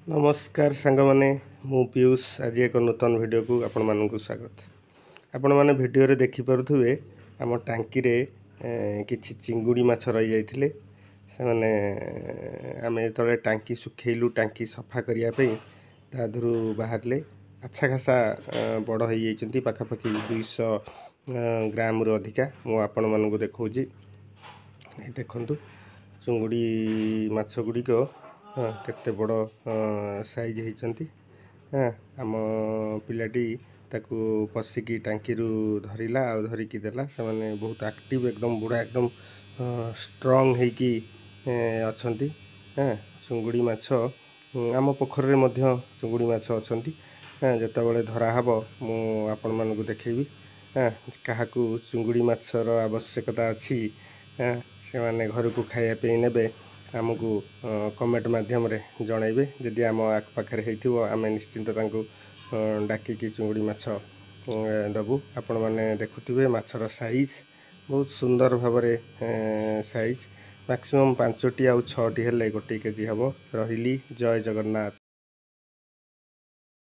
ନମସ୍କାର ସାଙ୍ଗମାନେ, ମୁଁ ପିୟୁଷ। ଆଜି ଏକ ନୂତନ ଭିଡ଼ିଓକୁ ଆପଣମାନଙ୍କୁ ସ୍ୱାଗତ। ଆପଣମାନେ ଭିଡ଼ିଓରେ ଦେଖିପାରୁଥିବେ, ଆମ ଟାଙ୍କିରେ କିଛି ଚିଙ୍ଗୁଡ଼ି ମାଛ ରହିଯାଇଥିଲେ। ସେମାନେ ଆମେ ଯେତେବେଳେ ଟାଙ୍କି ଶୁଖେଇଲୁ, ଟାଙ୍କି ସଫା କରିବା ପାଇଁ, ତା ଦେହରୁ ବାହାରିଲେ। ଆଚ୍ଛା ଖାସା ବଡ଼ ହେଇଯାଇଛନ୍ତି, ପାଖାପାଖି 200 ଗ୍ରାମରୁ ଅଧିକା। ମୁଁ ଆପଣମାନଙ୍କୁ ଦେଖାଉଛି, ଦେଖନ୍ତୁ ଚୁଙ୍ଗୁଡ଼ି ମାଛ ଗୁଡ଼ିକ କେତେ ବଡ଼ ସାଇଜ୍ ହେଇଛନ୍ତି। ହଁ, ଆମ ପିଲାଟି ତାକୁ ପଶିକି ଟାଙ୍କିରୁ ଧରିଲା ଆଉ ଧରିକି ଦେଲା। ସେମାନେ ବହୁତ ଆକ୍ଟିଭ୍, ଏକଦମ ବୁଢ଼ା, ଏକଦମ ଷ୍ଟ୍ରଙ୍ଗ ହେଇକି ଅଛନ୍ତି। ହଁ, ଚୁଙ୍ଗୁଡ଼ି ମାଛ ଆମ ପୋଖରୀରେ ମଧ୍ୟ ଚୁଙ୍ଗୁଡ଼ି ମାଛ ଅଛନ୍ତି। ହଁ, ଯେତେବେଳେ ଧରା ହେବ ମୁଁ ଆପଣମାନଙ୍କୁ ଦେଖେଇବି। ହଁ, କାହାକୁ ଚୁଙ୍ଗୁଡ଼ି ମାଛର ଆବଶ୍ୟକତା ଅଛି, ସେମାନେ ଘରକୁ ଖାଇବା ପାଇଁ ନେବେ, ଆମକୁ କମେଣ୍ଟ ମାଧ୍ୟମରେ ଜଣାଇବେ। ଯଦି ଆମ ଆଖପାଖରେ ହେଇଥିବ, ଆମେ ନିଶ୍ଚିନ୍ତ ତାଙ୍କୁ ଡାକିକି ଚୁଙ୍ଗୁଡ଼ି ମାଛ ଦେବୁ। ଆପଣମାନେ ଦେଖୁଥିବେ ମାଛର ସାଇଜ୍ ବହୁତ ସୁନ୍ଦର ଭାବରେ ସାଇଜ୍। ମ୍ୟାକ୍ସିମମ୍ 5ଟି ଆଉ 6ଟି ହେଲେ 1 କେଜି ହେବ। ରହିଲି, ଜୟ ଜଗନ୍ନାଥ।